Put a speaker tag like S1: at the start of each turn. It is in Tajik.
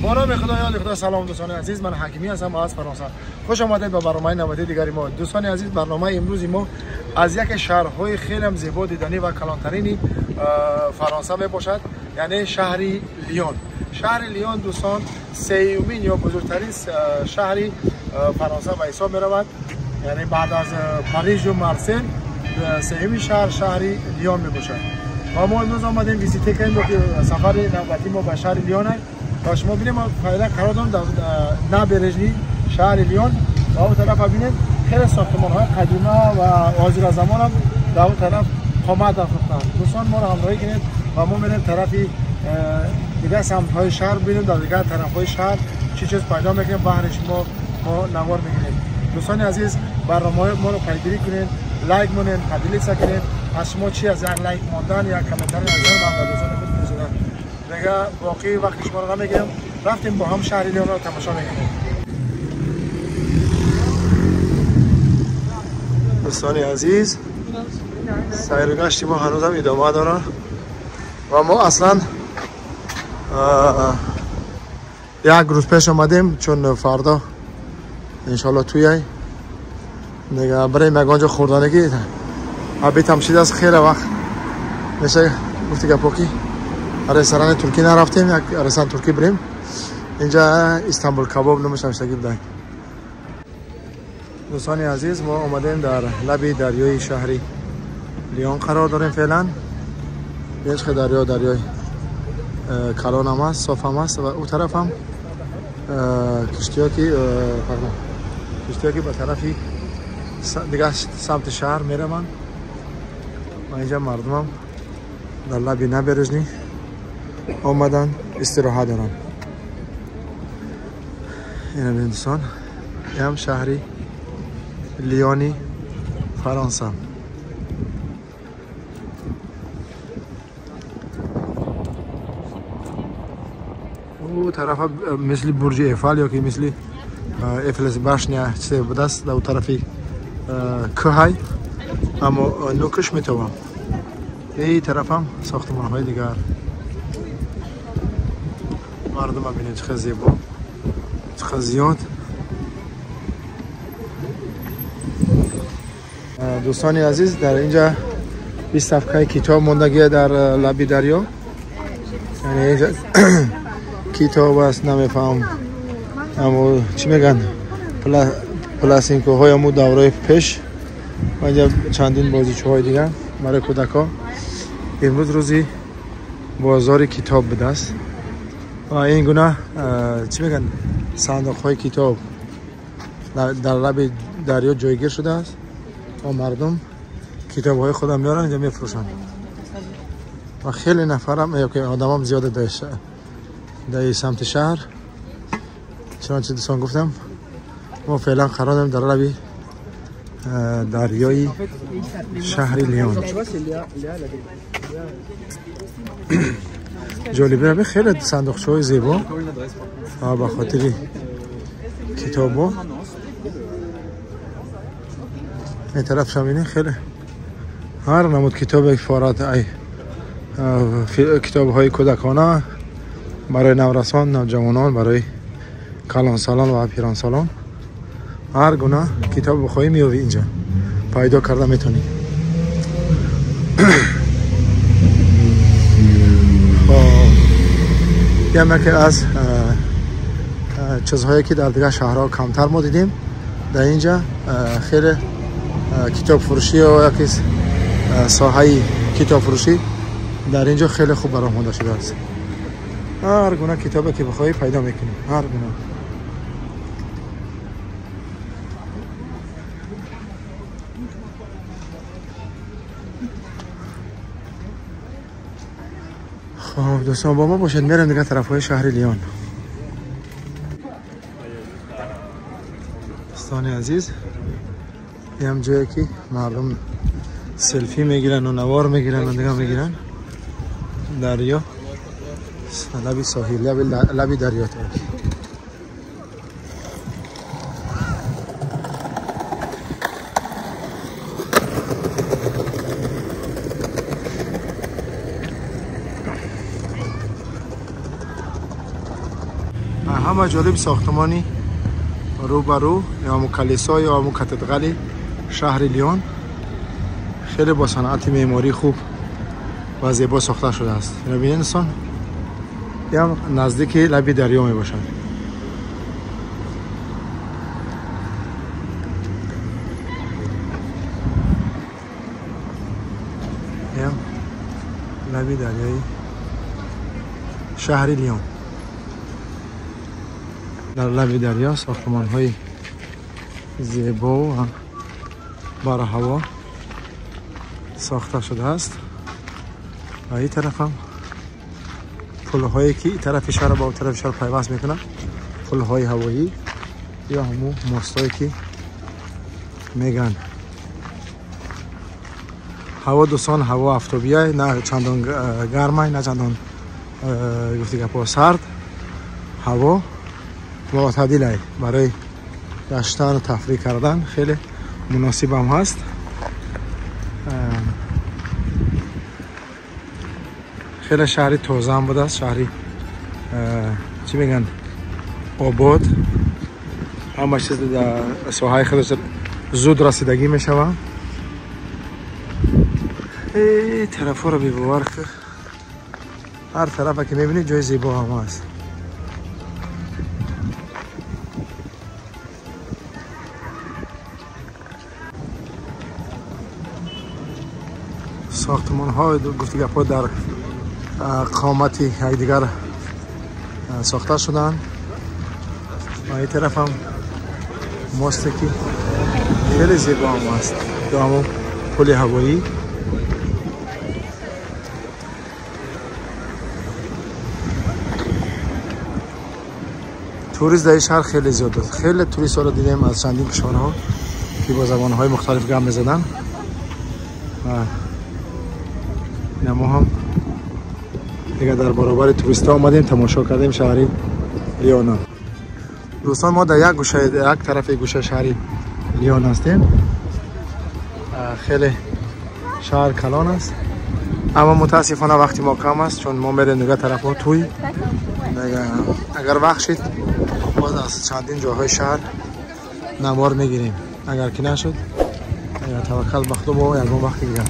S1: با نام خدا یاد خدا. سلام دوستان عزیز، من حکیمی هستم از فرانسه. خوش آمدید به برنامه نوبتی دیگری ما. دوستان عزیز، برنامه امروز ما از یک شهرهای خیلی هم زیبا، دیدنی و کلانترین فرانسه می باشد، یعنی شهر لیون. شهر لیون دوستان سومین یا بزرگترین شهر فرانسه به حساب می رود، یعنی بعد از پاریس و مارسل سومین شهر، شهر لیون می باشد. و ما امروز آمدیم ویزیت کنیم که سفر نوبتی ما به شهر لیون است. تا شما ببینیم ما فعلا قرار داریم در نابرژنی شهر لیون و اون طرف ببینید خیلی ساختمان های قدیمه و حاضر زمان هم در اون طرف قامت افروختن. دوستان ما رو همراهی کنید و ما میریم طرف دیگه سمت های شهر، ببینیم در دیگه طرف های شهر چی چیز پیدا میکنیم، بهر شما ما نوار میگیریم. دوستان عزیز، برنامه ما رو پیگیری کنید، like مونید، поделиться کنید. از شما چی از یک like ماندن یا کامنت از من دوستان خود می‌ذارم. دیگه باقی وقت شما رو نمیگیرم، رفتیم با هم شهر لیون رو تماشا میکنیم. دوستان عزیز، سیر گشت ما هنوز هم ادامه داره و ما اصلا یک روز پیش آمدیم، چون فردا انشالله توی دیگه برای مگانجا خوردانگی ابی تمشید است. خیلی وقت میشه گفتی گپوکی رستوران ترکی نرفتیم، یک رستوران ترکی بریم. اینجا استانبول کباب نمش نوشتگی بودن. دوستان عزیز، ما آمدیم در لب دریای شهری لیون قرار داریم فعلا. بیش که دریا دریای کلان هم است، صاف هم است و او طرف هم کشتی که کشتی که به طرفی دیگه سمت شهر میروند. و اینجا مردم هم در لب نبرژنی آمدن استراحت دارن. این دوستان، این هم شهری لیونی فرانسه. او طرف مثل برج ایفل یا که مثل ایفل باشنیا چه بودست در طرفی کوهای، اما نوکش میتوام. این طرف هم ساختمان های دیگر. مردم ببینید چه زیبا، چه زیاد. دوستان عزیز، در اینجا 20 صفحه کتاب موندگی در لبی دریا، یعنی اینجا کتاب است، نمیفهم اما چی میگن، پلاسینکو های امو دوره پیش. و اینجا چندین بازیچه های دیگر برای کودکا. امروز روزی بازار کتاب بوده است و این گونه چی میگن صندوق های کتاب در لب دریا جایگیر شده است و مردم کتاب های خودم میارن اینجا میفروشن و خیلی نفرم یا که آدم هم زیاده در سمت شهر. چنانچه دوستان گفتم ما فعلا قرار داریم در لب دریای شهر لیون. جالبه، خیلی صندوقچه های زیبا به خاطر کتاب. این طرف شمینه خیلی هر نمود کتاب فارات ای کتاب های کودکانه برای نورسان، نوجوانان، برای کلانسالان و پیرانسالان، هر گونه کتاب بخواهی میابی اینجا پیدا کرده میتونی. خب یکی از چیزهایی که در دیگر شهرها کمتر ما دیدیم، در اینجا خیلی کتاب فروشی و یکی ساحه کتاب فروشی در اینجا خیلی خوب برآمده شده است. هر گونه کتابی که بخواهی پیدا میکنی، هر گونه. خب دوستان با ما باشید، میرم دیگه طرف های شهر لیون. دوستان عزیز، این هم جایی که مردم سلفی میگیرن و نوار میگیرن و دیگه میگیرن. دریا لبی ساحل، لبی دریا طرف. Ҳама ҷолиб сохтмони рӯбарӯ ё ҳамун калисо ё ҳамун катедрали шаҳри Лион хеле бо санъати меъморӣ хуб ва зебо сохта шудааст. Ино бинед инсон, ям наздики лаби дарё мебошад. Ям лаби дарёи шаҳри Лион. Дар лаби дарё сохтмонҳои зебо ва барҳаво сохта шудааст ва ин тараф ҳам пулҳое ки ин тарафи шаҳр ба он тарафи шаҳр пайваст мекунад, пулҳои ҳавоӣ ё ҳамун мостҳое ки меган. Ҳаво дӯстон, ҳаво афтобия, на чандон гармай, на чандон гуфти гапҳо сард. Ҳаво муътадилай, барои гаштан ва тафриҳ кардан хеле муносибам ҳаст. Хеле шаҳри тозаам будааст, шаҳри чӣ мегӯянд, обод. Ҳама чиз дар соҳаи худаш зуд расидагӣ мешавад. Тарафҳоро бебовар, ҳар тарафа ки мебинед ҷои зебо ҳам ҳаст. Сохтмонҳо гуфти гапҳо дар қомати якдигар сохта шуданд ва ин тараф ҳам мосте ки хеле зебо ҳам аст, ё ҳамон пули ҳавоӣ. Турист дар ин шаҳр хеле зиёд буд. Хеле туристҳоро дидем аз чандин кишварҳо ки бо забонҳои мухталиф гап мезаданд. Ва мо ҳам дигар дар баробари туристҳо омадем, тамошо кардем шаҳри Лиона. Дӯстон, мо дар як гӯша, як тарафи гӯшаи шаҳри Лион ҳастем. Хеле шаҳр калон аст, аммо мутаассифона вақти мо кам аст, чун мо мерем дигар тарафҳо туй. Агар вақт шид боз аз чандин ҷойҳои шаҳр навор мегирем, агар ки нашуд таваккал ба Худо, мо ягон вақти дигар.